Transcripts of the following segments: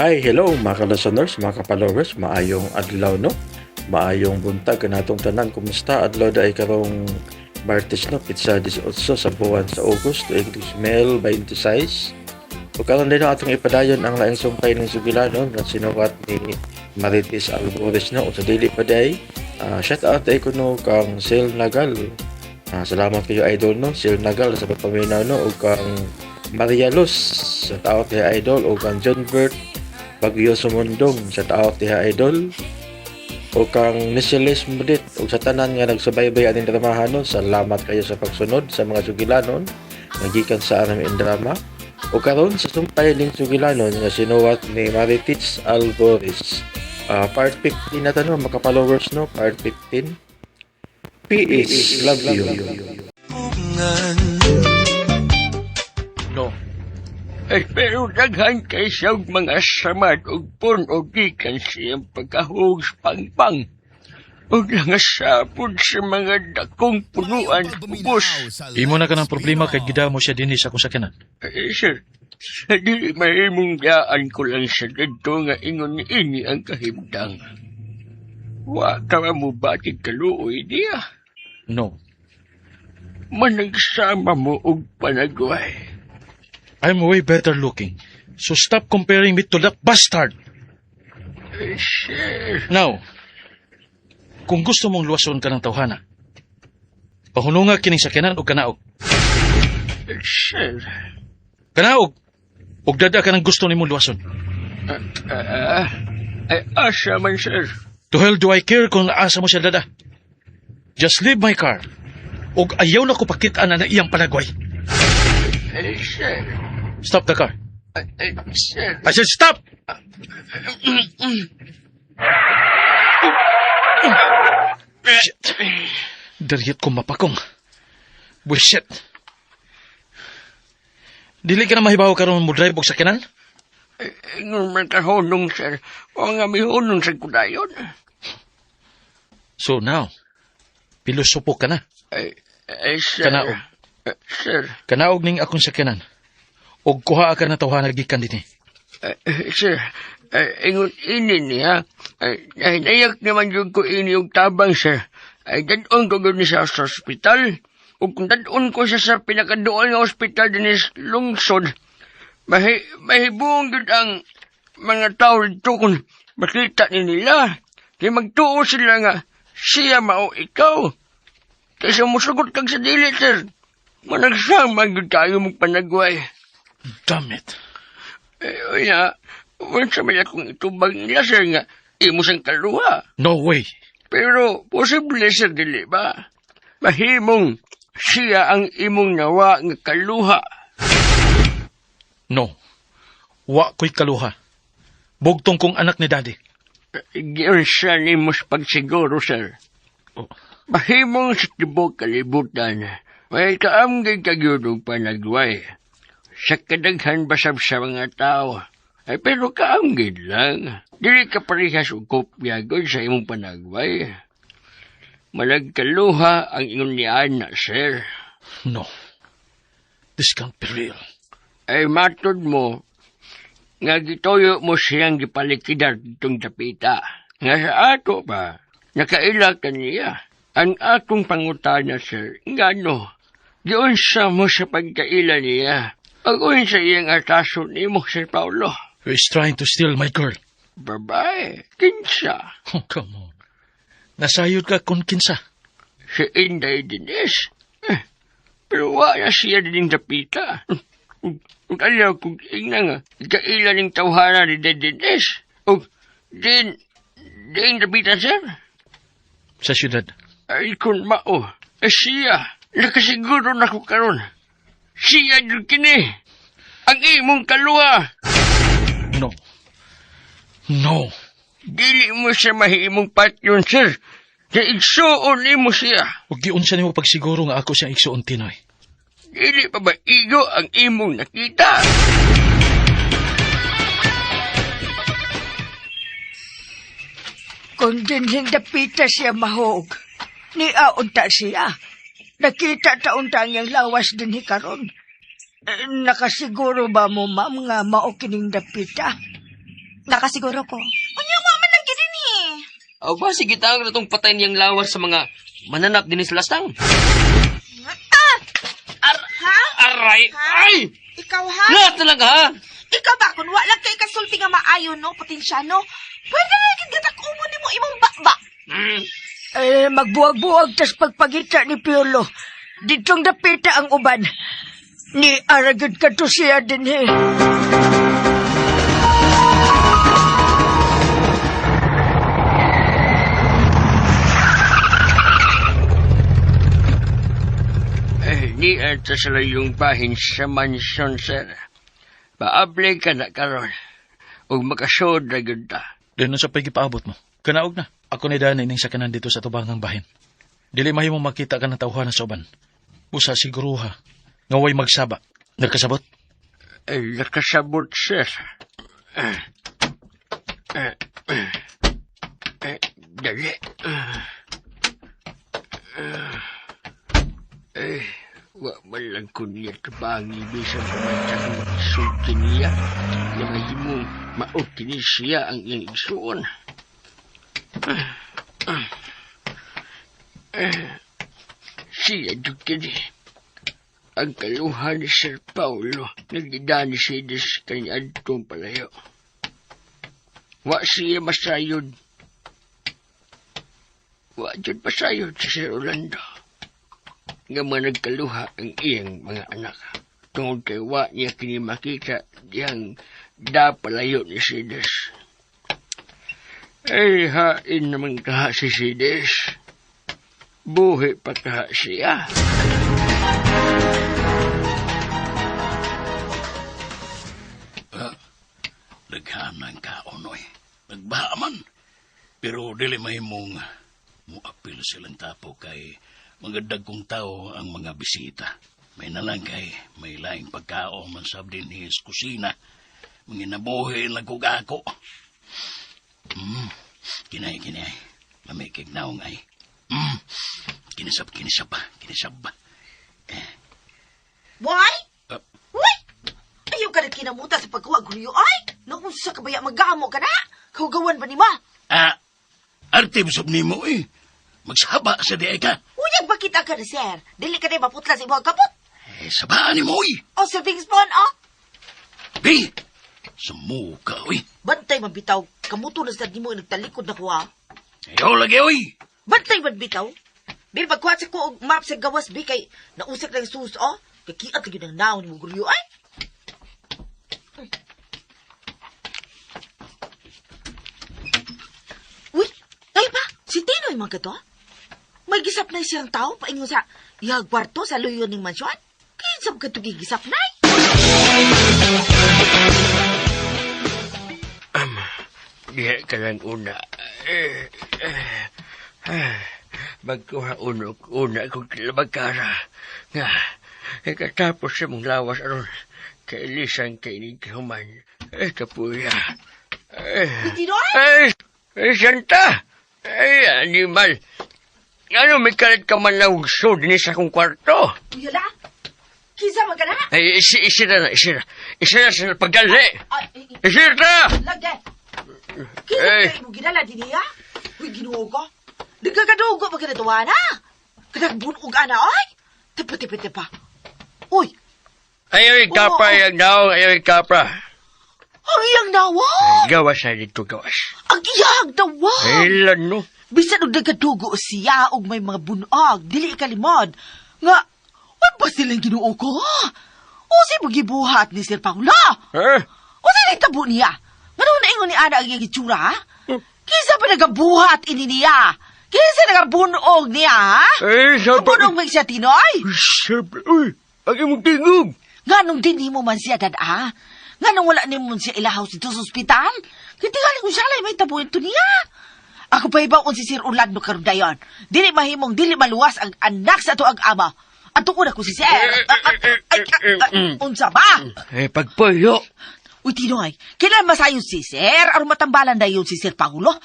Hi, hello mga ka-listeners, mga ka-followers, maayong adlaw, no? Maayong buntag kanatong tanan. Kumusta adlaw diay karong Martes, no, petsa 18 sa buwan sa August 2026. Ug karon din atong ipadayon ang laing sumpay ng sugilanon nga sinuwat ni Marites Alvarez, no. O sa dili pa diay, shout out ay kuno kang Sel Nagal. Salamat kayo, idol, no, Sel Nagal, sa pagpaminaw, no, ug kang Maria Luz, shout out kay idol, ug kang John Bert Bagyo Sumundong, shout out diha, idol, o kang Nisilis Mudit, ug sa tanan nga nagsubaybay aning dramahan, no. Salamat kayo sa pagsunod sa mga sugilanon nga gikan sa RMN Drama. O karon sa sumpay ning sugilanon nga sinuwat ni Marites Alvarez. Part 15 na ta, no, mga followers, no, part 15. PS love you. No. Eh, pero daghan kay siyang mga samad og pun-o gikan siyang pagkahug sa pangpang. Ug nangasapod sa mga dakong punuan ubos. Imo na ka ng problema kay gidala mo siya dinhi sa akong sakyanan. Eh, sir, sa dili mahimong daan ko lang sa didto nga ingon ni ini ang kahimtang. Wa ka ba mo batig kaluoy diya? No. Managsama mo og panagway. I'm way better looking. So stop comparing me to that bastard. Eh, sir, Now, kung gusto mong luwason ka ng tawhana, pahununga kining sakyanan og kanaog. Eh, sir. Kanaog! Og dad-a ka ng gusto nimong luwason. Ah, ay asa man, sir? To hell do I care kung asa mo siya dad-a. Just leave my car. Og ayaw na ko pakita na iyang panagway. Eh, sir. Stop the car. Eh, sir. I said stop! Shit. Daryat ko mapakong. Bullshit. Dili ka na mahibaw karon mo drive og sakyanan? Ingon man ka hunong, sir. O nga mihunong sa kudayon. So now, pilosopo ka na. Ay, ay, sir. Kanaog. Eh, sir. Kanaog ning akong sakyanan. Og kuha ka na tawhana gikan dinhi. Eh, eh, sir. Eh, ingon ini niya. Ay, nahinayak naman yun ko ini yung tabang, sir. Ay, dad-on ko gud ni siya sa ospital. Ug kung dad-on ko siya sa pinakaduol nga ospital din sa lungsod, mahibuong gud ang mga tao dito kung makita ni nila. Kaya magtuo sila nga siya mao ikaw. Kaysa musugot kag sa dili, sir. Managsama gud kayo magpanagway. Damn it. Eh, unya, unsa man akong itubag nila, sir, nga imo sang kaluha. No way. Pero posible, sir, dili ba? Mahimong siya ang imong nawa nga kaluha. No. Wa ko'y kaluha. Bugtong kong anak ni Daddy. Giunsa nimo sa pagsiguro, sir? Oh. Mahimong sa tibok kalibutan, may kaamgay kagyud og panagway. Sa kadaghan basab sa mga tao. Ay, pero kaamgid lang. Dili ka parehas og kopya gud sa imong panagway. Malagkaluha ang ingon ni Ana, sir. No. This can't be real. Ay matod mo, nga gituyo mo siyang gipalikidar ditong dapita. Nga sa ato pa, nakaila ka niya. Ang akong pangutana, sir, ngano, giunsa mo sa pagkaila niya. Ang unsa iyang ataso nimo, Sir Paulo? Who is trying to steal my girl? Babae, kinsa? Oh, come on. Nasayod ka kung kinsa. Si Inday Dines. Eh, pero wala siya din dapita. Ug ayaw kung ingna nga, kaila ning tawhana ni Dines. Ug din dapita, sir. Sa syudad. Ay, kung mao, eh, siya, nakasiguro na ko karon. Siya jud kini. Ang imong kaluha. No. No. Dili mo siya mahimong patyon, sir. Kay igsuon nimo siya. Ug giunsa nimo pagsiguro nga ako siyang igsuon, Tinoy? Dili pa ba igo ang imong nakita? Kung dinhing dapita siya mahog, ni aunta siya. Nakita ta unta ang iyang lawas dinhi karon. Eh, nakasiguro ba mo, ma'am, nga mao kining dapita? Nakasiguro ko. Unya, wa man lang gid ni. Aw ba, sige tawag na tong patay niyang lawas sa mga mananap din sa lastang. Ah! Ha? Aray! Ha? Ay! Ikaw ha? Lahat talaga ha? Ikaw ba kun wala kay kasulti nga maayo no, potensyano? Pwede na gid gatak umo nimo imong bakba. Eh, magbuwag-buwag tas pagpagita ni Piolo. Ditong dapita ang uban. Ni aragod ka to siya din eh. Eh, ni ata sila yung bahin sa mansion, sir. Paable ka na karon. Ug makasod na gyud ta. Doon sa pagipaabot mo. Kanaog na. Ako ni Dani ning sakanan dito sa tubangang bahin. Dili mahimo makita ka ng tawhana sa uban. Usa siguruha. Nga way magsaba. Nagkasabot? Eh, nakasabot, sir. Eh, eh, eh, eh, dali. Eh, eh, wa man lang ko niya tabangi bisan pamantang magsulti niya. Nga mahimong mauti ni siya ang iyang igsuon. Siya jud kini. Ang kaluhan ni Sir Paulo nagdidani siya sa kanyadtong palayo. Wa siya masayod. Wa jud masayod si Sir Orlando. Nga mga nagkaluha ang iyang mga anak. Tungod kay wa niya kini makita diyang dapalayo ni Sides. Ay, hain naman kaha si Sides. Buhi pa kaha siya. Daghan ang kaon, oy. Nagbaha man. Pero dili mahimong muapil silang tapo kay mga dagkong tao ang mga bisita. May nalang kay may laing pagkaon man sab din his kusina. Mga nabuhi lang kog ako. Kinay, kinay. Lamig kay naong ay. Kinisab, kinisab, kinisab. Boy? Ah. Uy! Ayaw ka na kinamuta sa pagkuha gruyo ay. Naunsa ka baya magamo ka na? Kaugawan ba ni ma? Ah, arte sab nimo eh. Magsaba sa di ay ka. Uyag ba kita ka na, sir? Dili ka na maputla sa imong kapot. Eh, sabaan ni mo eh. O serving spoon, oh. Bi! Sa muka, uy. Bantay man bitaw. Kamuto na sad nimo nagtalikod na kuha. Ayaw lagi, uy. Bantay man bitaw. Bil pagkuha sa ko og map sa gawas bi kay nausak lang sus oh. Kakiat gyud ang naon nimo gruyo ay. Uy, ay pa, si Tinoy man ka to? May gisap na siyang tao paingon sa iyang kwarto sa luyo ning mansyon. Kinsab ka to gigisap nay? Diha ka lang una. Eh, eh, eh, Magkuha uno, una kong kilabagkara. Nga, ikatapos sa mong lawas aron kailisan kay ni human. Eh, kapuya. Eh, Tinoy? eh, eh, Santa! Eh, animal. Ano, may kalat ka man na hugso din sa akong kwarto. Uyala? Kinsa man ka na? Ay, isi, isira na, isira. Isira sa pagdali. Ay, ay, ay, Isira! Lagay. Kinsa Eh. eh. mo gidala din niya? Uy, Ginoo ko. Nagkakadugo pa kinatuwa na. Kanagbunog ana, ay. Tipa, tipa, tipa. Uy, Ayaw ikapra, Oo. ayaw naong, ayaw ikapra. ang iyang nawa. Ay, gawas na dito, gawas. Ang iyang nawa. Ilan, no? Bisan og nagkadugo siya og may mga bunog, dili ikalimod. Nga, uy, ba silang Ginoo ko? O si magibuhat ni Sir Paula? Ha? O sa nagtabo niya? Nga naingon ni Ana ang iyang itsura, ha? Kinsa pa nagabuhat ini niya? Kinsa nagabunog niya, ha? Eh, sabi... Kabunog man siya, Tinoy? Sabi... Uy, ang imong tingog! Nga nung din mo man siya, dad, ha? Nga nung wala nimo siya ilahaw dito sa ospital? Kaya tingali ko siya lang, may tabo ito niya. Ako pa ibaon si Sir Orlando karon dayon. Dili mahimong, dili maluwas ang anak sa ato ang ama. Ato ko na ko si Sir. Ay, ay, ay, unsa ba? Eh, pagpuyo. Uy, Tinoy, kailan masayon si Sir? Aron matambalan na yun si Sir Paolo?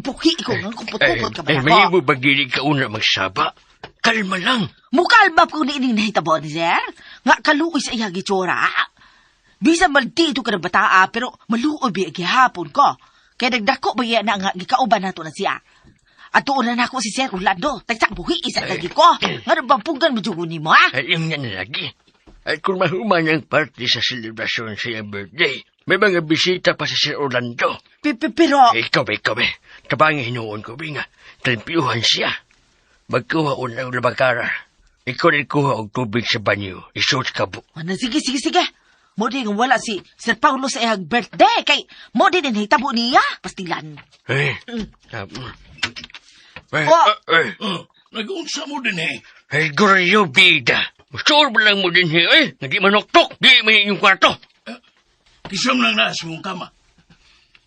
Buhi ko nga, kupot-kupot ka ba Eh, ako? may mo bagili ka una magsaba? Kalma lang. Mukalma ko ni ining nahitabo ni Sir. Nga kaluoy sa iyang gitsura. Bisan maldito ka ng bataa, pero maluoy ba gihapon ko. Kaya nagdako ba yan na nga gikauban nato na siya. At doon na nako si Sir Orlando. Tagsak buhi isa lagi ko. Nga bang punggan mo dyan mo, ha? Ay, yung na lagi. Ay, kung mahuman ang party sa selebrasyon sa iyang birthday, may mga bisita pa sa Sir Orlando. Pero, Eh, ikaw ba, ikaw ba? Tabangin hinuon ko, ba nga. Talimpiuhan siya. Magkuha o ng labakara. Ikaw rin kuha og tubig sa banyo. Isuot ka bu. Ano, sige, sige, sige. Mo din nga wala si Sir Paulo sa iyang birthday. Kay mo din ang hitabo niya. Pastilan. Eh, eh, Oh. eh, Oh, nag-unsa mo din eh. eh, guryo, bida. Musuor ba lang mo din eh, eh. Nga di manoktok, di may inyong kwarto. Kisam lang na sa mong kama.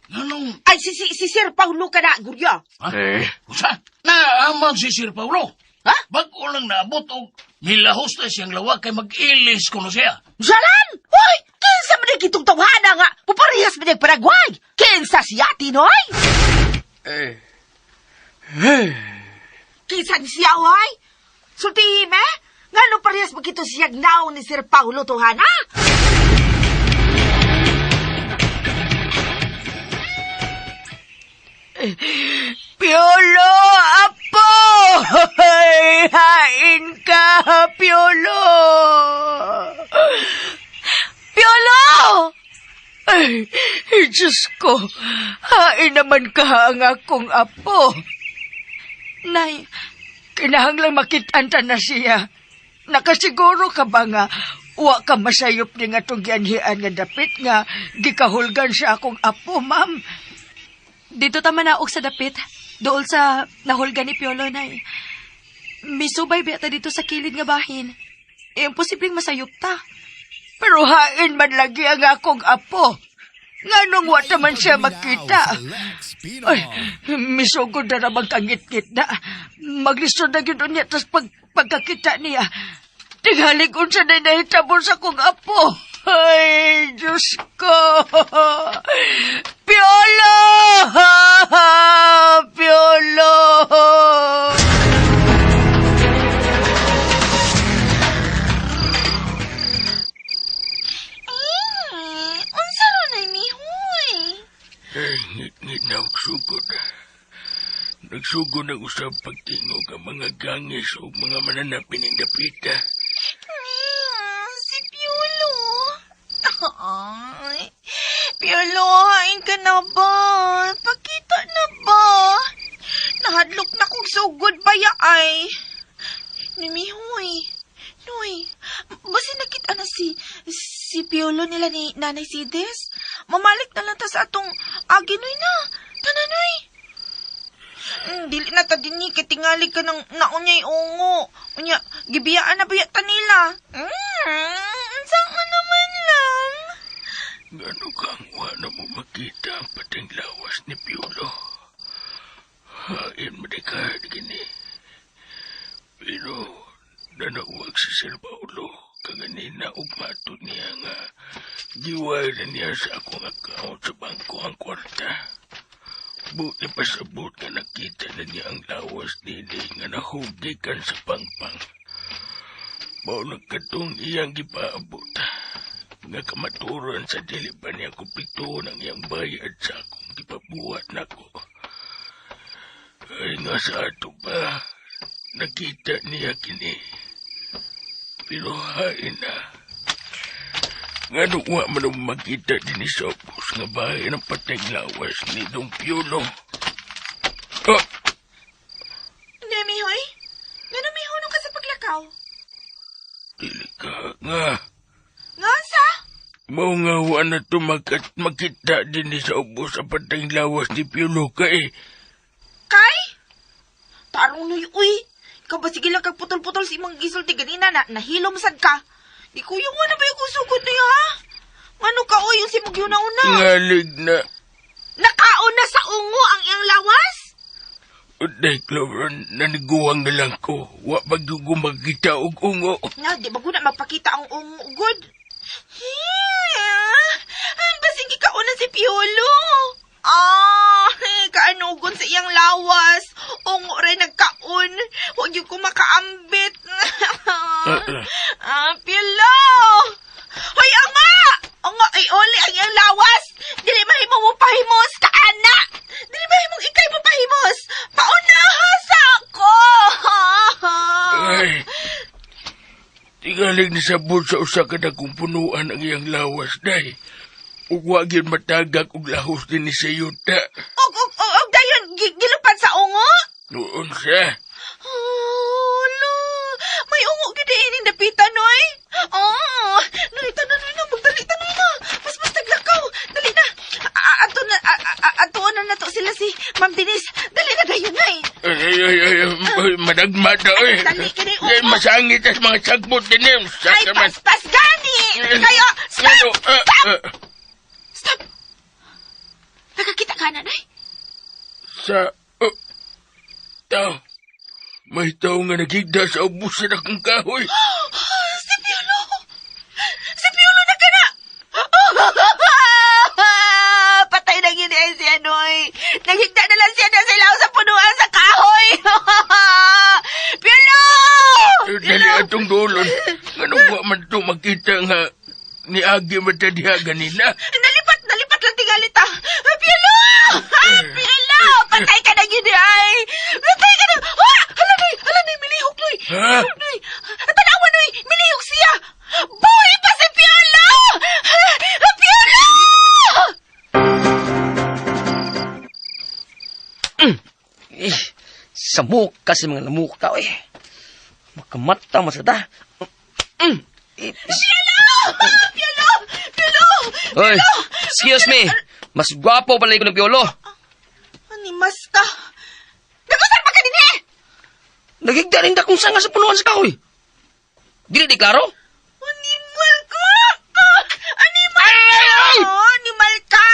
Anong, Ay, si Sir Paulo ka na, Guryo. ha? Eh, Usa? Naaman si Sir Paulo. Ha? Bago lang naabot og nilahos na siyang lawa kay mag-ilis kuno siya. Jalan! Hoy! Kinsa man kitong tawhana nga! Puparehas man yung Paraguay! Kinsa siya, Tinoy? eh. Kinsa ni siya, hoy? Sultihi, me? Nga nung parehas mo kito siyag naong ni Sir Paulo Tuhana? Piolo, apo! Ay, hain ka, Piolo! Piolo! Ay, Diyos ko, hain naman ka ang akong apo. Nay, Kinahanglang makitanta na siya. Nakasiguro ka ba nga, wa ka masayop ni nga itong gianhian nga dapit nga, gikahulgan siya akong apo, ma'am. dito ta manaog sa dapit. Dool sa nahulga ni Piolo, Nay. Misubay biya ta dito sa kilid nga bahin. E, imposibleng masayop ta. Pero hain man lagi ang akong apo. Nganong wa ta man siya makita. Ay, misugod na naman kangit-ngit na. Maglisod na gyud unya tas pagkakita niya. Tingalig unsa na nahitabo sa akong apo. Ay, Diyos ko! Piolo! Piolo! Unsa ro na mihoy? Eh, ngit-ngit na og sugod. Nagsugod na usab pagtingog ang mga gangis o mga mananapin ng dapita. Si Piolo. Ay, Piolo, hain ka na ba? Pakita na ba? Nahadlok na kong sugod ba ya ay? Nimihoy. Noy, basta nakita na si Piolo nila ni Nanay Sides. Mamalik na lang ta sa atong aginoy na. Tananoy. Dili na ta dinhi kay tingali ka ng naunyay ungo. Unya, gibiyaan na ba ta nila? Unsa ka naman lang? Gano kang wa na mo makita ang pating lawas ni Piolo. Hain madikahad gini. Pero nanawag si Sir Paulo kaganina ug matod niya nga giway na niya sa akong account sa bangko ang kwarta. Buti pasabot nga nakita na niya ang lawas nini nga nahugikan sa pangpang. Mao nagkatong iyang gipaabot nga kamaturan sa dili pa niya kupito ng iyang bayad sa akong gipabuhat nako. Ay nga sa ato pa, nakita niya kini. Pero hain na. Nga wa man ang makita din ni Sopos nga bahay ng patay lawas ni Dong Piolo. Oh, Nemihoy, nga namihunong ka sa paglakaw? dili ka nga. Nga sa? Mao nga wa na tumakat makita din ni sa ubos ang patay lawas ni Piolo kay. Kay? Tarong nuy, uy. Ikaw ba sige lang kag putol-putol si imong gisulti ganina na nahilom sad ka. Di kuya nga na ba yung kusugod niya, ha? Ngano ka, uy, yung simog yun na una? Ngalig na. Nakaon na sa ungo ang iyang lawas? Uday, Clover, naniguang na lang ko. Wa pa gyud ko makita og ungo. Nga, di ba guna magpakita ang ungo, good? Ang basing ikauna si Piolo. Ah, kaanugon sa iyang lawas. Ungo rin nagkaon. Huwag yung kumakaambit. Ah, Piolo! Hoy, ama! Ungo Tingalig ni sabot sa usa ka dakong punuan ang iyang lawas, day. Ug wa gyud matagak og lahos din ni sa yuta. Og dayon, gilupad sa ungo? Noon siya. Oh, lo. May ungo gid ining dapita, Noy. Oh, Noy, tanan na, magdali tanan na. Mas mas taglakaw. Dali na. Ato na ato na nato sila si Ma'am Denise. Dali na dayon, Noy. Ay, ay, ay, ay, ay, madagma ta, oy. Ay, dali, kini, Ay, oo. masangit as mga sagbot din eh. Ay, paspas gani. Kayo, stop! Stop! Stop! Nakakita ka na, Noy. Sa... Oh, tao. May tao nga nagigda sa ubos sa dakong kahoy. Si Piolo! Si Piolo na ka na! Patay na gini ay si Anoy. Naghigda na lang siya na sa ilaw sa punuan sa kahoy. Piolo! Dali atong dulon. Anong wa man to makita nga ni Agi man ta diha ganina. Nalipat, nalipat lang tingali ta. Piolo! Piolo! Patay ka na gini ay! Patay ka na! Ah! Hala, Noy! Hala, Noy! Milihok, Noy! Ha? Noy! Tanawa, Noy! Milihok siya! Buhay pa si Piolo! Piolo! Eh, samok kasi mga lamok tao eh. Makamata mo sa ta. Eh, Piolo! Piolo! Piolo! Oy, excuse me. Mas gwapo pala ko ng Piolo. Animas ka! Nagusar pa ka din eh! Nagigda rin dakong sanga sa punuan sa kahoy. Dili di klaro? Animal ka! Animal ka! Animal ka!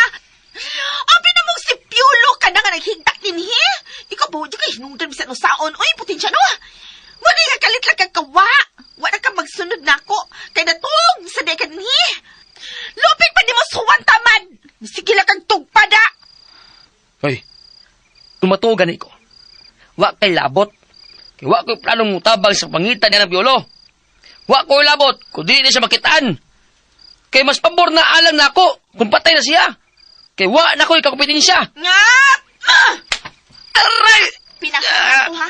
Abi na mong si Piolo ka na nga naghigdak din he? Ikaw ba, di ka hinungdan bisan no saon. Uy, potensya no! Wala nga kalit lang kang kawa! Wala ka magsunod na ako. Kay natug sa di ka din he! Lupit pa di mo suwan tamad! Sige lang kang tugpada! Hoy, tumatugan ko. Wa kay labot. Kay wa ko'y planong mutabang sa pangitan niya ng Piolo. Wa ko'y labot, kung dili na siya makitaan. Kay mas pabor na alam na ako kung patay na siya. Kay wa na ko'y kakumpetensya. Nga! Ah! Aray! Pinakalas ko ha?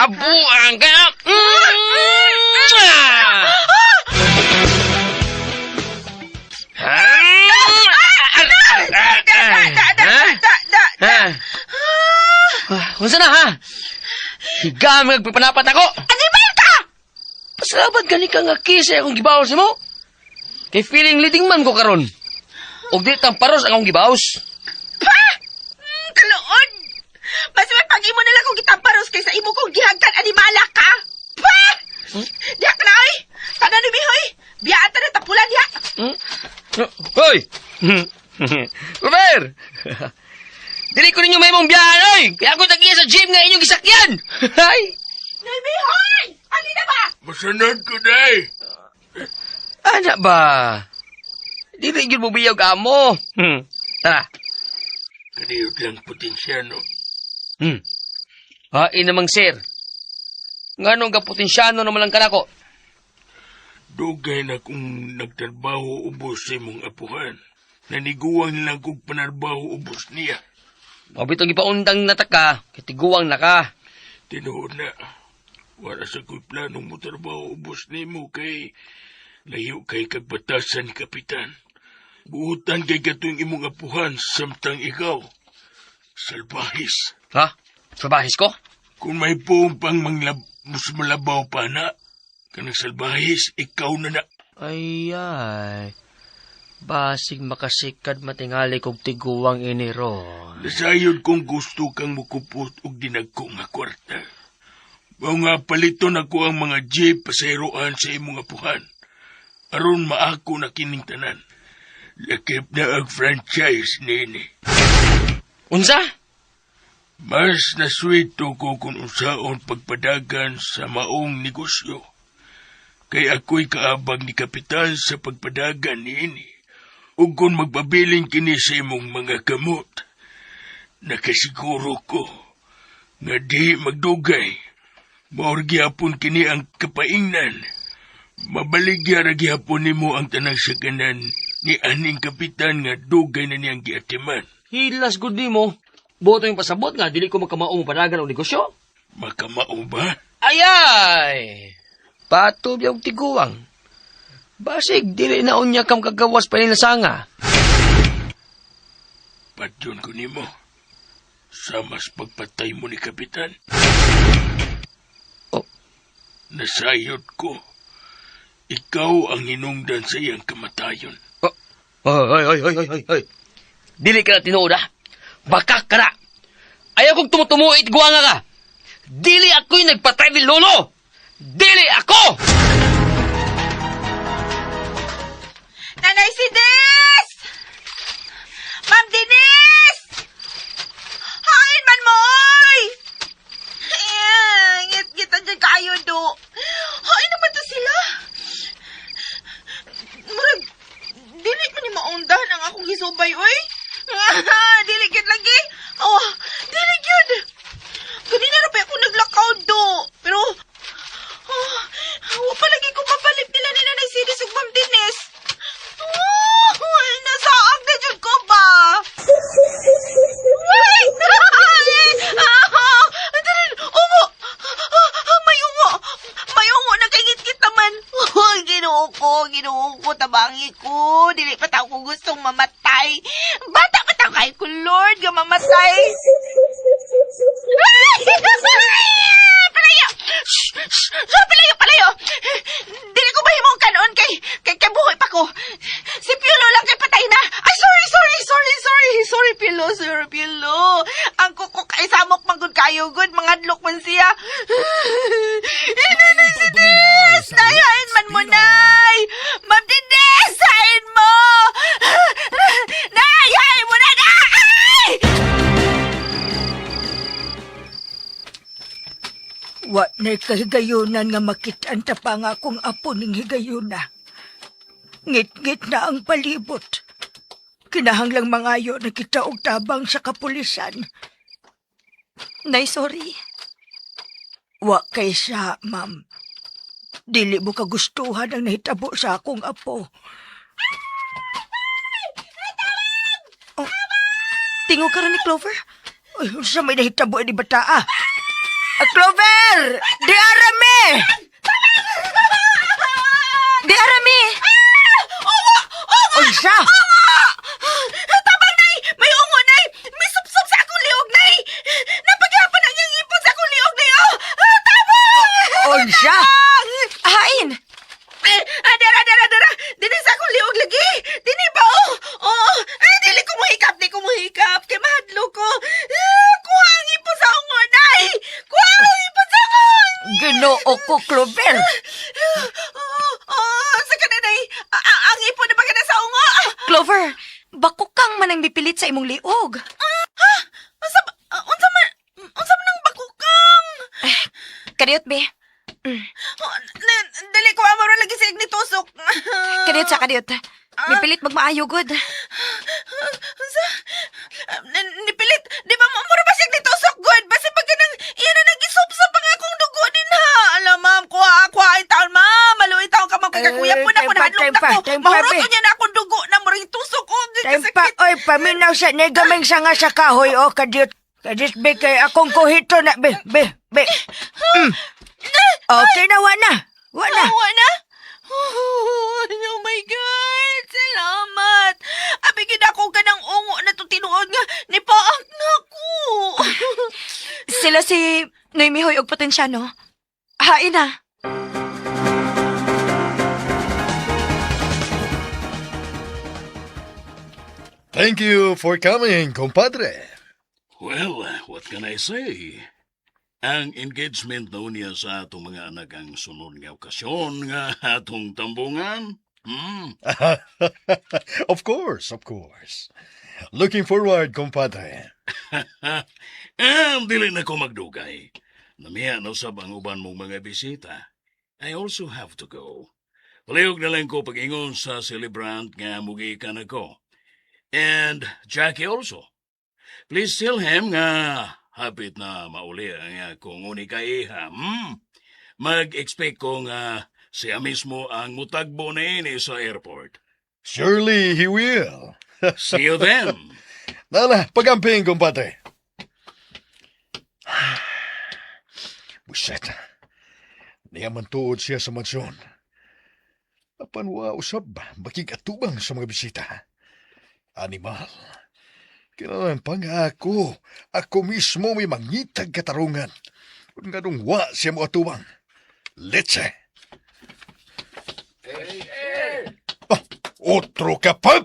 Abuang ka! Da, da, da, da, da, da. Unsa na ha? Higa magpapanapat ako. Animal ka! Pasalamat gani ka nga kisa akong gibawas mo. Kay feeling leading man ko karon. Og di tamparos ang akong gibawas. Pa! Kaluod! Mas may pag-imo na lang kung gitamparos kaysa imo kong gihagkan animala ka! Pa! Diha ka na, oy! Tanan ni Mihoy! Biyaan ta na tapulan diha! Hoy! Robert! Dili ko ninyo may mong biyahan, oy! Kaya ako tagiya sa gym nga inyong gisakyan! Ay! Noy Mihoy! Ali na ba? Masanod ko, day. Ana ba? Dili gyud mo biyog amo. Tara. Kaniyot lang potensyano. Hain namang sir. Nganong ka potensyano naman lang kanako? Dugay na kung nagtrabaho ubos sa imong apuhan. Naniguang lang kong panarbaho ubos niya. Mabitong gipaundang nataka, kay tiguang naka. Tinuod na. Wala sa ko'y planong motrabaho ubos nimo kay layo kay kagbatasan, kapitan. Buhutan kay katong imong apuhan samtang ikaw. Salbahis. Ha? Salbahis ko? Kung may puong pang mas malabaw pa na, kanang salbahis, ikaw na na. Ay, ay. Basig makasikad matingali kog tiguang ini ron. Nasayod kung gusto kang mukupot og dinagko nga kwarta. Mao nga paliton ako ang mga jeep pasayroan sa imong apuhan. Aron maako na kining tanan. Lakip na ang franchise nini. Unsa? Mas naswito ko kung unsaon pagpadagan sa maong negosyo. Kay ako'y kaabag ni kapitan sa pagpadagan niini. Ug kung magpabilin kini sa imong mga kamot, nakasiguro ko nga di magdugay. Maor gihapon kini ang kapaingnan. Mabaligya ra gihapon nimo ang tanang sakanan ni aning kapitan nga dugay na niyang giatiman. Hilas gud nimo. Buot yung pasabot nga dili ko makamao mo padagan og negosyo. Makamao ba? Ayay! Pato biyog tiguang. Basig, dili na unya kam kagawas pa nila sanga. Patyon ko nimo. Sa mas pagpatay mo ni Kapitan. Oh. Nasayod ko. Ikaw ang hinungdan sa iyang kamatayon. Oh. Ay, ay, ay, ay, ay, ay. Dili ka na tinuod, ah. Baka ka na. Ayaw kong tumutumuit, guwanga ka. Dili ako'y nagpatay ni Lolo. Dili ako! Nanay si Des! Ma'am Denise! Hain man mo, oy! Ngit-ngitan dyan kayo, do. Hain naman to sila. Murag, dili man ni maundahan ang akong gisubay, oy. Dili gyud lagi. Oh, dili gyud. Ganina ra pa ako naglakaw, do. Pero, oh, wa pa lagi ko mabalik nila ni Nanay Sidis ug Ma'am Denise. Oh, nasaag na jud ko ba? Wait! Ah, dali, ungo! Ah, may ungo! May ungo na kay ngitngit naman. Oh, Ginoo ko, tabangi ko. Dili pa tao ko gustong mamatay. Bata pa tao kay ko, Lord, nga mamatay. Ay! Palayo! Shh! Shh! Shh! Palayo! Palayo! Dili ko mahimong kanon kay buhi pa ko. Si Piolo lang kay patay na. Ay, sorry, sorry, sorry, sorry. Sorry, Piolo, sorry, Piolo. Ang kuko kay samok man gud kayo gud, mangadlok man siya. Inanay si Des! Nayain man mo, Nay! Ma'am Dines, hain mo! Nay, hain mo na, Nay! Wa na'y kahigayunan nga makitaan ta pa nga akong apo ning higayuna. Ngit-ngit na ang palibot. Kinahanglang mangayo na kita og tabang sa kapulisan. Nay, sorry. Wa kay siya, ma'am. Dili mo kagustuhan ang nahitabo sa akong apo. Oh, Tingog ka rin ni Clover. Ay, unsa may nahitabo ni bata ah? Ah, Clover! Di arame! Di arami! Unsa? Tabang, Nay! May ungo, Nay! May supsop sa akong liog, Nay! Napaghapon ang iyang ipon sa akong liog, Nay! Oh! Ah, tabang! Unsa? Hain! Eh, ah, dara, dara, dara! Dini sa akong liog lagi! Dini ba, oh! Oh! Ay, dili ko muhikap, di ko muhikap! Kay mahadlo ko! Ah, kuha ang ipon sa ungo, Nay! Kuha ang ipon sa ungo! Ginoo ko, Clover! Oh, oh, sa ka na, Nay! Ah, ah, ang ipon na ba ka na sa ungo? Ah, Clover, bako kang manang mipilit sa imong liog. Unsa ba- ah, unsa man ang bakukang? Kadiyot, be. Oh, dali ko amaro lagi sa ni tusok. Kadiyot sa kadiyot. Mipilit magmaayo gud. Unsa? Nipilit, di ba mura ba siya ni tusok good? Basta pag kanang iya na nagisop-sop ang akong dugo din ha. Alam ma'am, kuha kuha ay taon ma'am, maluoy taon ka ma'am kay kakuya po na Eh, ko time pa, nahadlok time na pa, ko. time pa, Mahurot be. niya na akong dugo na murang tusok ko. Time pa, oy, paminaw sa negameng sanga sa kahoy, oh, kadiyot. Kadiyot, be, kay akong kuhito na, be, be, be. Mm. Okay na, wa na. Wa na. Wa na. Oh, my God! Salamat! Abi gid ako kanang ungo na to tinuod nga nipaak na ko. Sila si Noemi Hoy og Potensyano. Hain na. Thank you for coming, compadre. Well, what can I say? Ang engagement na niya sa atong mga anak ang sunod nga okasyon nga atong tambungan. Hmm. Of course, of course. Looking forward, compadre. And dili na ko magdugay. Namiya na usab ang uban mong mga bisita. I also have to go. Palihog na lang ko pag-ingon sa celebrant nga mugikan ako. And Jackie also. Please tell him nga hapit na mauli ang akong unika iha. Mag-expect ko nga siya mismo ang mutagbo na ini sa airport. Surely he will. See you then. Nala, pagamping, compadre. Buset. Niya man tuod siya sa mansyon. Apan wa usab makig-atubang sa mga bisita. Animal. Kinahanglan pa nga ako, ako mismo may mangitag katarungan. Kung nganong wa siya mo atubang. Leche. Ah, otro ka pa!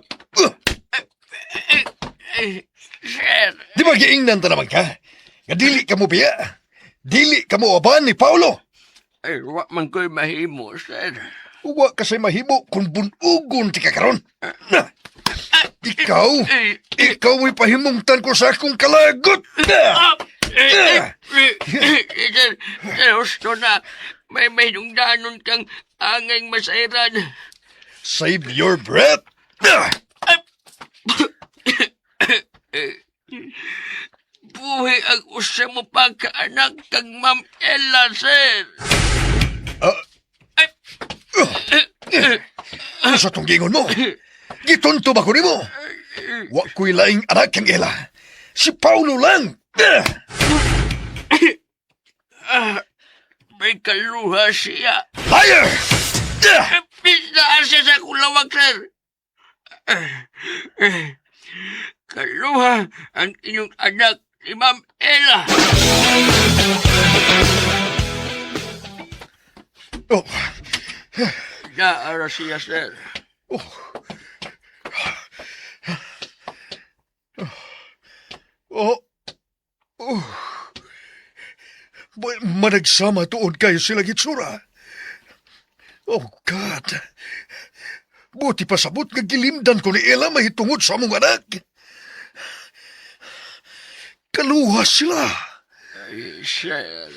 Sir, Di ba giingnan ta naman ka? Nga dili ka mo biya. Dili ka mo aban ni Paulo. ay, wa man ko'y mahimo, sir. Uwa kasi mahimo kung bunugon ti ka karon. Na, ikaw, ikaw mo'y pahimungtan ko sa akong kalagot. Na, Eh, eh, eh, sir, sir, husto na. May mahinungdanon kang angay masairan. Save your breath. Na, Buhi ang usa mo pa kaanak kang Ma'am Ella, sir. Ano sa tong gingon mo? Gitunto ba ko nimo? Wa ko'y laing anak kang Ella. Si Paulo lang. Na, May kaluha siya. liar! Na, Pinaan siya sa kulawag, sir. Kaluha ang inyong anak ni Ma'am Ella. Oh, Naara siya, sir. oh, oh. Managsama tuod kayo sila gitsura. Oh, God. Buti pa sabot nga gilimdan ko ni Ella mahitungod sa among anak. Kaluha sila. Ay, sir.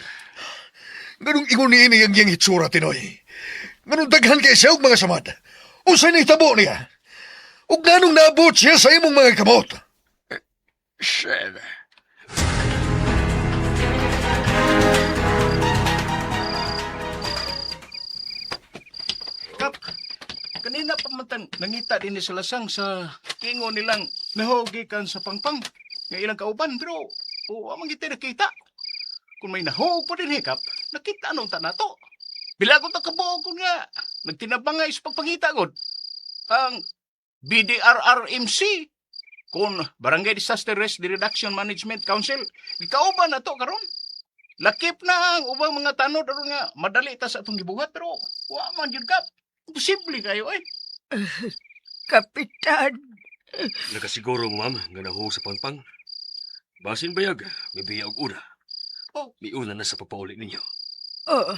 Ganong ingon ni ini ang iyang hitsura, Tinoy. Ganong daghan kay siya og mga samad. Unsay nahitabo niya? Ug nganong naabot siya sa imong mga kamot? Sir. Kap, kanina pa man tan nangita din ni sa lasang sa kingo nilang nahogi kan sa pangpang nga ilang kauban pero o amang kita nakita. Kung may nahog pa din hikap, nakita anong ta nato. Bila ko ta kabuo ko nga nagtinabang nga is pagpangita god. Ang BDRRMC kun Barangay Disaster Risk Reduction Management Council gikauban na to karon. Lakip na ang ubang mga tanod aron nga madali ta sa atong gibuhat pero wa man gyud kap. Imposible kayo eh. Kapitan, Nakasiguro mo, ma'am, nga nahuog sa pangpang. Basin bayag, may biya og una. Oh. Miuna na sa pagpauli ninyo. Oo.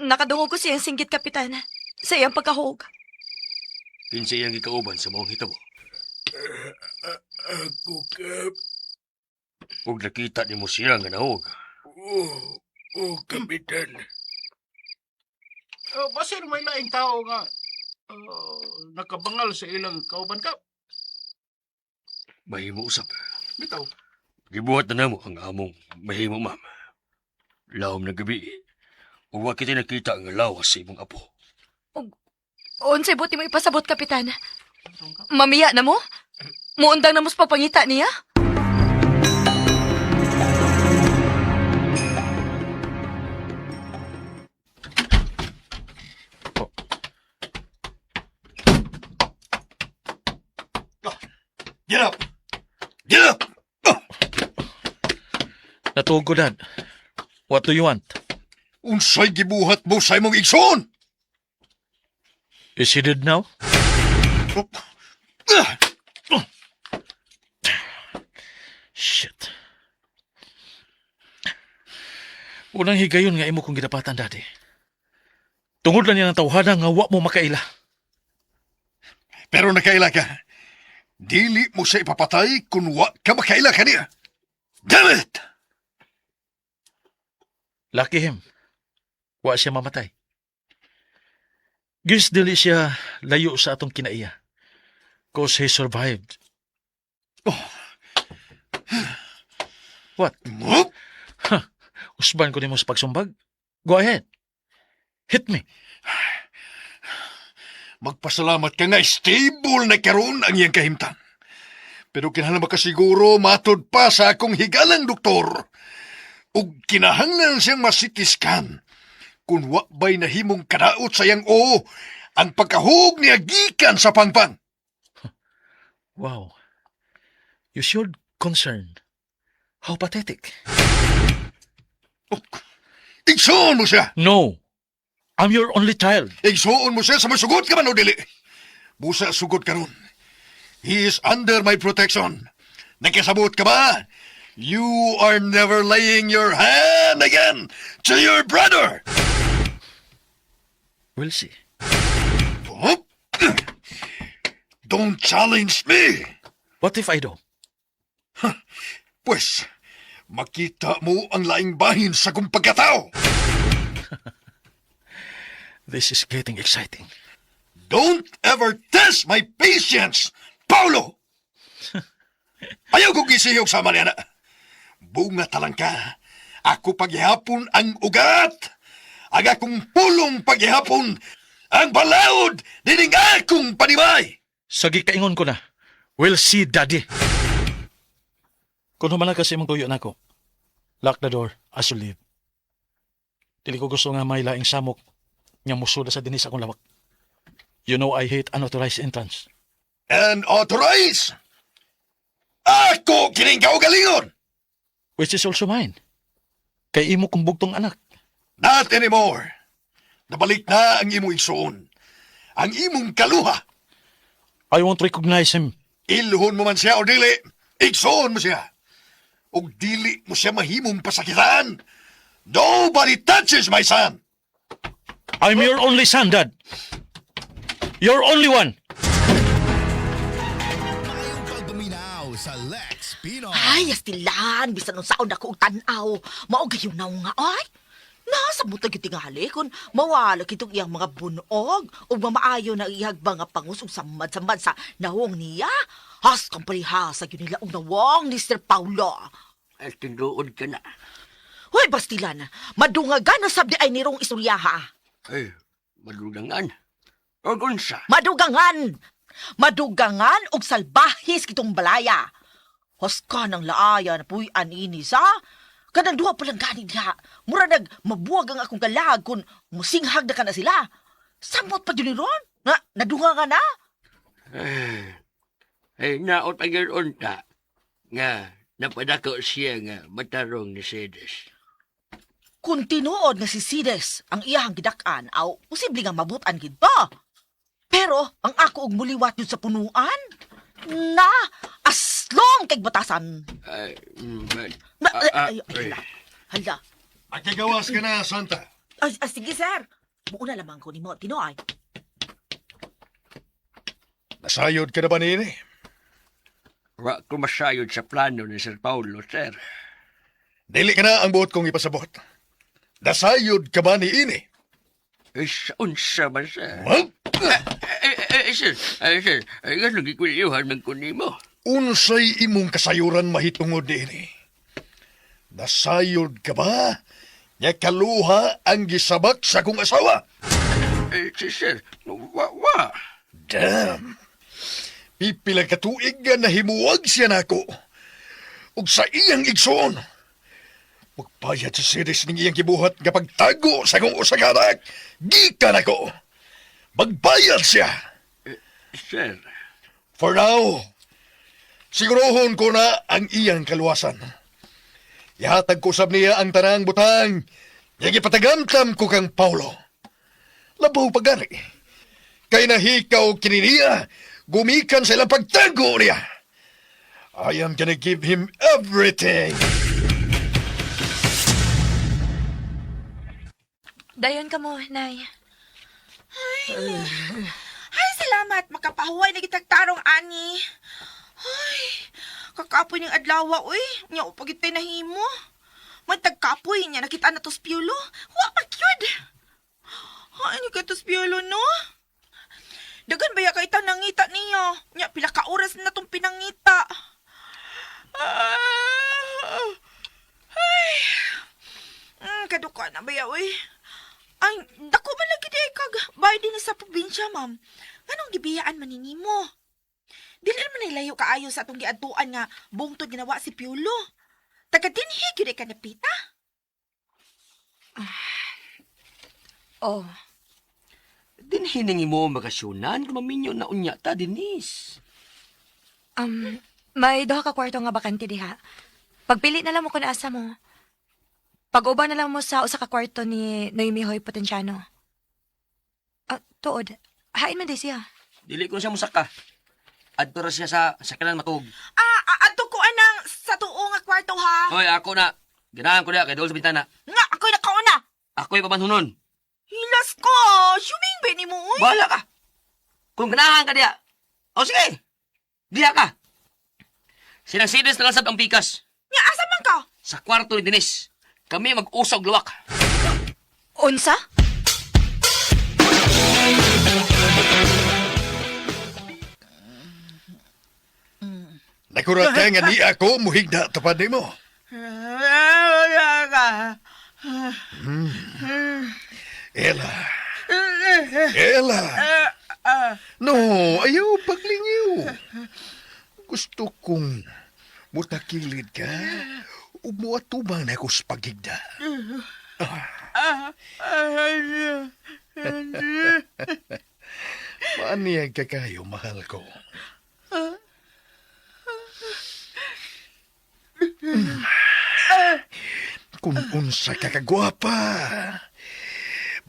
Nakadungog ko siyang singgit, Kapitan. Sa iyang pagkahog. Kinsa iyang gikauban sa maong hitabo. Ako, Kap. Ug nakita nimo siya nga nahog. Oh, oh, Kapitan. Basin may laing tao nga nakabangal sa ilang kauban kap. Mahimo usab. Bitaw. Gibuhat na namo ang among mahimo, ma'am. Lawom na gabi. Ug wa kita nakita nga lawas sa imong apo. Unsay buti mo ipasabot, Kapitan. Mamiya na mo? Muundang na mo sa pagpangita niya? Get up! Get up! Oh, Natuog ko, Dad. What do you want? unsay gibuhat mo sa imong igsoon? Is he dead now? Oh. Ah! Shit. Unang higayon nga imo kong gidapatan, Daddy. Tungod lang niya ng tawhana nga wa mo makaila. Pero nakaila ka. Dili mo siya ipapatay kung wa ka makaila ka niya. Damn it! Lucky him. Wa siya mamatay. Gis dili siya layo sa atong kinaiya. Cause he survived. Oh. What? Mo? Usban ko nimo sa pagsumbag? Go ahead. Hit me. Magpasalamat ka nga stable na karon ang iyang kahimtang. Pero kinahanglan makasiguro matod pa sa akong higalang doktor. Ug kinahanglan siyang ma-CT scan. Kung wa ba'y nahimong kadaot sa iyang oo, Ang pagkahug niya gikan sa pangpang. Wow. You showed concern. How pathetic. Igsuon mo siya. No. I'm your only child. Igsuon mo siya sa masugot ka man o dili. Busa sugot karon. He is under my protection. Nakasabot ka ba? You are never laying your hand again to your brother. We'll see. Oh? Don't challenge me. What if I do? Pwes, makita mo ang laing bahin sa kong pagkatao. This is getting exciting. Don't ever test my patience, Paulo! Ayaw kong gisihog sa Mariana. Bunga talang ka. Ako paghihapon ang ugat. Ang akong pulong paghihapon ang balaod dining akong panibay. Sagi kaingon ko na. We'll see, Daddy. Kung humana kasi imong tuyo nako, lock the door as you leave. Dili ko gusto nga may laing samok nga musuda sa dinis akong lawak. You know I hate unauthorized entrance. And authorize. Ako kining kaugalingon. Which is also mine. Kay imo kong bugtong anak. Not anymore. Nabalik na ang imong igsuon. Ang imong kaluha. I won't recognize him. Ilhon mo man siya o dili, igsuon mo siya. Og dili mo siya mahimong pasakitan. Nobody touches my son. I'm your only son, Dad. Your only one. Maayong pagpaminaw sa Lex Pinoy. Ay, astilan, bisan unsaon ako og tan-aw. Mao gayon na nga ay. Nasa butag yung tingali kung mawala kitong iyang mga bunog ug mamaayo na iyag mga pangus ug samad-samad sa nawong niya. Has kang palihasa yun nila og nawong ni Sir Paulo. Ay, tinduod ka na. Hoy, Bastilan, madungagan na sabdi ay nirong istoryaha. Ay, madugangan. O unsa? Madugangan! Madugangan og salbahis kitong balaya. Huska ng laaya na puy-an ini sa. Kanang duha pa lang gani diha. Mura nag mabuwag ang akong kalag kung musinghag na ka na sila. Samot pa dyan ni Ron. Na, nadunga ka na. Ay, naot ang unta. Nga, napadako siya nga matarong ni Sedes. Kung tinuod nga si Sides ang iyahang gidak-an, aw, posible nga mabutan gid ba? Pero ang ako og muliwat yun sa punuan, na, aslong kay batasan. Ay, Na, ah, ah, ay, ay, hala, hala. Magkagawas ka na, Santa. Ay, ay, sige, sir. Buo na lamang ko ni mo, Tinoy. Nasayod ka na ba nini? Wa ko masayod sa plano ni Sir Paulo, sir. Dili ka na ang buot kong ipasabot. Nasayod ka ba ni ini? Ay, sa unsa man, sir? Well, Ay, ay, ay, sir, ay, sir, ay, ganun gikwilyohan man ko nimo. unsay imong kasayuran mahitungod ni ini? Nasayod ka ba? Nga kaluha ang gisabak sa kong asawa. Ay, sir, sir, wa, wa. Damn! Pipila ka tuig nga nahimuwag siya nako. Ug sa iyang igsoon. Magbayad sa series ning iyang gibuhat nga pagtago sa kong usa ka anak. Gikan ako. Magbayad siya. Sir, For now, siguruhon ko na ang iyang kaluwasan. Ihatag ko sab niya ang tanang butang. Nga gipatagamtam ko kang Paulo. Labaw pa gani. Kay nahikaw kini niya, gumikan sa ilang pagtago niya. I am gonna give him everything. Dayon ka mo, Nay. Ay, salamat. Makapahuway na kitag tarong, ani. Ay, kakapoy ng adlaw, uy. Nya upagit tayo nahimo. May tagkapoy niya. Nakita na tos piolo. Wa pa kyud. Ay, ni ka tos piolo, no? Dagan ba ya kay ta nangita niyo? Nya, pila ka oras na tong pinangita. Ah, ay, kaduka na ba ya, uy? Ay, dako man lagi di kag bay din sa probinsya, ma'am. Nganong gibiyaan man ni nimo? Dili man nilayo kaayo sa atong giadtuan nga bungtod ginawa si Piolo. Taga dinhi gyud ka napita. Oh, Di Dinhining mo bakasyonan kung maminyo na unya ta, Denise. May duha ka kwarto nga bakante diha. Pagpili na lang mo kung asa mo. Pag-uban na lang mo sa usa ka kwarto ni Noemi Hoy Potenciano. Ah, tuod. Hain man day siya. Dili ko na siya musaka. Adto ra siya sa sakalan matug. Ah, adto ko anang sa tuo nga kwarto ha. Hoy, ako na. Ganahan ko na kay dool sa bintana. Nga ako'y nakauna. Ako'y pamanhunon. Hilas ko. Shuming ba ni mo uy? Bahala ka. Kung ganahan ka diya. O sige. Diya ka. Sinang sinis na lang sab ang pikas. Nga asa man ka? Sa kwarto ni Denise. Kami mag-usog luwak. Unsa? Nakurat ka nga ni ako muhigda tapad nimo. Ella. Ella. No, ayaw paglingiw. Gusto kong mutakilid ka ug muatubang na ako sa pagigda. Maaniyag ka kayo, mahal ko. Kung unsa ka kagwapa,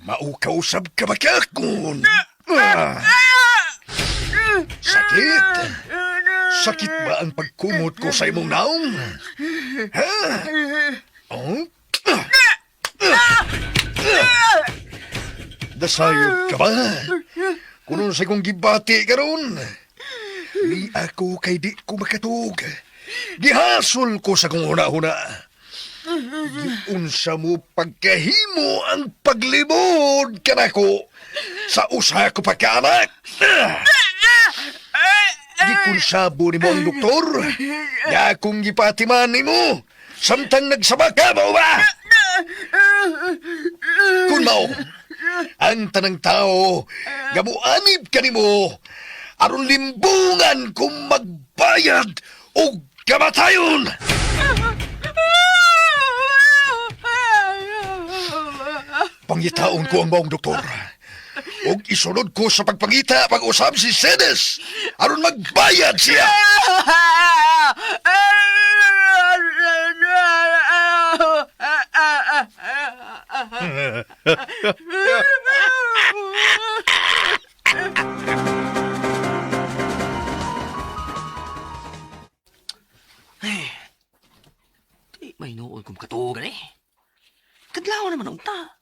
maukausab ka ba kakon? Ah. Sakit? Sakit ba ang pagkumot ko sa imong naong? Ha? Oh? Dasayod ka ba? Kuno sa kong gibati karon. Ni ako kay di ko makatug. Gihasol ko sa kong huna-huna. Giunsa mo pagkahimo ang paglibod kanako sa usa ko pagkaanak. Gikonsabo nimo ang doktor. Ya akong gipatiman nimo. Samtang nagsaba ka mao ba? Kun mao, ang tanang tao nga muanib kanimo aron limbungan kung magbayad og kamatayon. Pangitaon ko ang maong doktor. Og isunod ko sa pagpangita pag-usab si Sedes aron magbayad siya. Di may noon kong katugan eh. Kadlaw naman ang ta.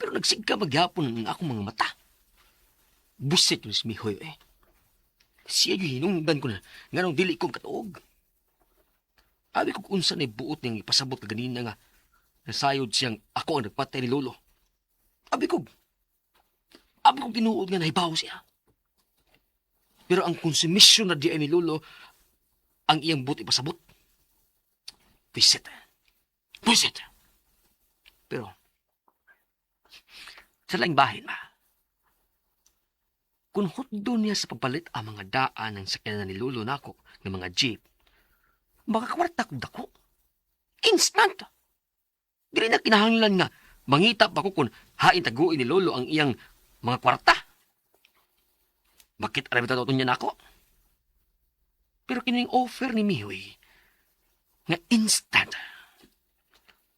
Pero nagsigka maghapon ang akong mga mata. Busit yung smihoy eh. Siya yung hinungdan ko na nganong dili kong katuog. Abi ko unsa na buot niyang ipasabot ka ganina nga nasayod siyang ako ang nagpatay ni Lolo. Abi ko, tinuod nga nahibaw siya. Pero ang konsumisyon na di ay ni Lolo ang iyang buot ipasabot. Visit. Visit. Pero, sa laing bahin ma, kung hutdo niya sa pagpalit ang mga daan ng sakyanan ni Lolo nako ng mga jeep, makakwarta kong dako. Instant! Dili na kinahanglan nga mangita pa ko kung hain taguin ni Lolo ang iyang mga kwarta. Bakit aram ito niya nako? Pero kining offer ni Mihoy, nga instant,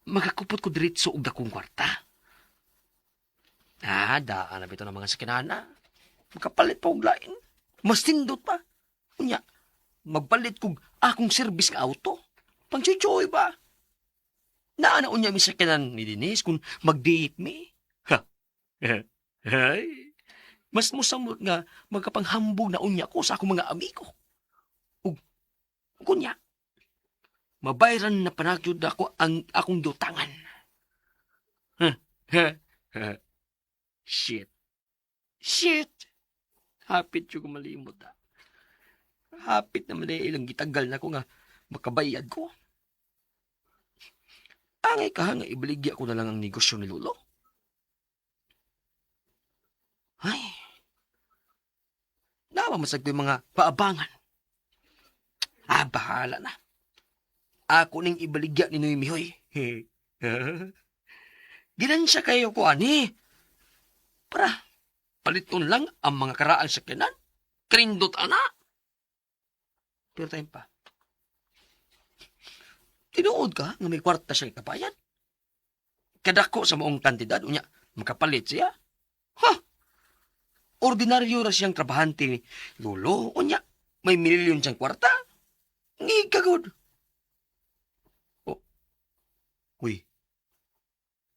magakupot ko diretso og dakong kwarta. Ah, daan na bitaw ng mga sakinana. Makapalit pa og lain. Mas tindot pa. Unya, magpalit kog akong service nga auto. Pangchuchoy ba? Naa na unya mi sakinan ni Denise kung mag-date mi. Ha. Ay. Mas musamot nga magkapanghambog na unya ko sa akong mga amigo. Ug kunya, mabayran na panagyod ako ang akong dutangan. Shit. Shit. Hapit yung malimot ah. Hapit na mali ilang gitagal na ko nga makabayad ko. Angay ka nga ibaligya ko na lang ang negosyo ni Lolo. Ay. Nawa masag ko yung mga paabangan. Ah, bahala na. Ako ning ibaligya ni Noy Mihoy. Ginansya kayo ko ani. Para, Paliton lang ang mga karaang sakyanan. Krindot ana. Pero time pa. Tinuod ka nga may kwarta siya kapayan. Kadako sa maong kantidad, unya, makapalit siya. Ha? Ordinaryo ra siyang trabahante ni Lolo, unya, may milyon siyang kwarta. Ngigagod. Oh. Uy.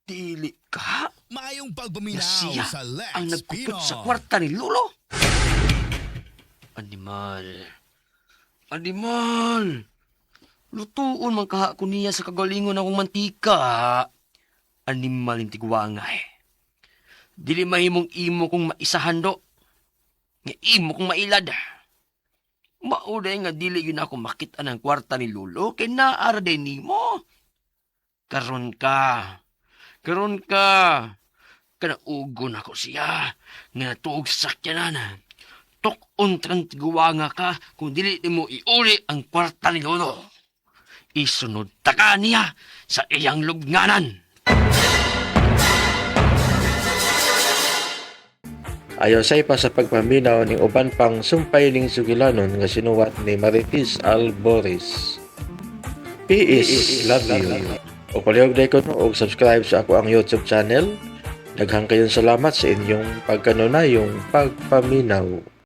Dili ka Maayong na pagpaminaw siya sa Lex ang nagkupot Pinoy. sa kwarta ni Lolo. Animal. Animal. Lutuon man kaha ko niya sa kagalingon akong mantika. Animal yung tigwangay. Dili mahimong imo kong maisahan do. Nga imo kong mailad. Mauday nga dili yun ako makita ng kwarta ni Lolo kay naara din nimo. Karon ka. Karon ka. Kanaugon ako siya. Nga natuog sa sakyanan. Tukon trang tiguwanga ka kung dili nimo iuli ang kwarta ni Lolo. Isunod ta ka niya sa iyang lubnganan. Ayon sa ipa sa pagpaminaw ning uban pang sumpay ning sugilanon nga sinuwat ni Marites Alboris. PS love you. O palihog day ko no, og subscribe sa ako ang YouTube channel. Daghang kayong salamat sa inyong pagkanunayong pagpaminaw.